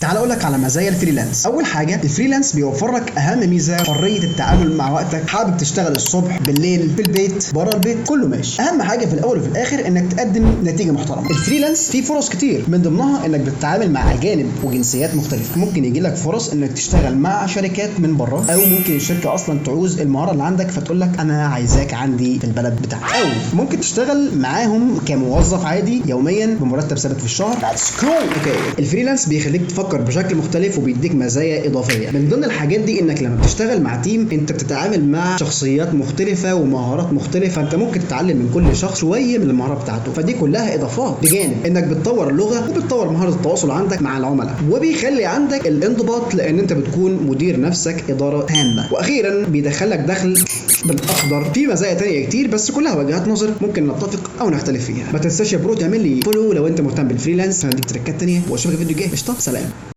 تعال اقول لك على مزايا ال freelance. اول حاجه، ال freelance بيوفر لك اهم ميزه، حرية التعامل مع وقتك. حابب تشتغل الصبح، بالليل، في البيت، بره البيت، كله ماشي. اهم حاجة في الاول وفي الاخر انك تقدم نتيجة محترمه. ال freelance فيه فرص كتير، من ضمنها انك بتتعامل مع اجانب وجنسيات مختلفه. ممكن يجي لك فرص انك تشتغل مع شركات من بره، او ممكن الشركة اصلا تعوز المهارة اللي عندك فتقول لك انا عايزاك عندي في البلد بتاعتي، او ممكن تشتغل معاهم كموظف عادي يوميا بمرتب ثابت في الشهر. that's cool. okay، ال freelance بيخليك تفكر بشكل مختلف وبيديك مزايا اضافيه. من ضمن الحاجات دي انك لما بتشتغل مع team انت بتتعامل مع شخصيات مختلفة ومهارات مختلفه، فانت ممكن تتعلم من كل شخص شوية من المهارة بتاعته، فدي كلها اضافات. بجانب انك بتطور اللغة وبتطور مهارة التواصل عندك مع العملاء، وبيخلي عندك الانضباط لان انت بتكون مدير نفسك ادارة تامه. واخيرا بيدخلك دخل بالاخضر. في مزايا تانية كتير بس كلها وجهات نظر ممكن نتفق او نختلف فيها. ما تنساش يا bro تعمل لي follow لو انت مهتم بال freelance، هديك تريكات تانية، واشوفك في الفيديو الجاي. قشطه، سلام.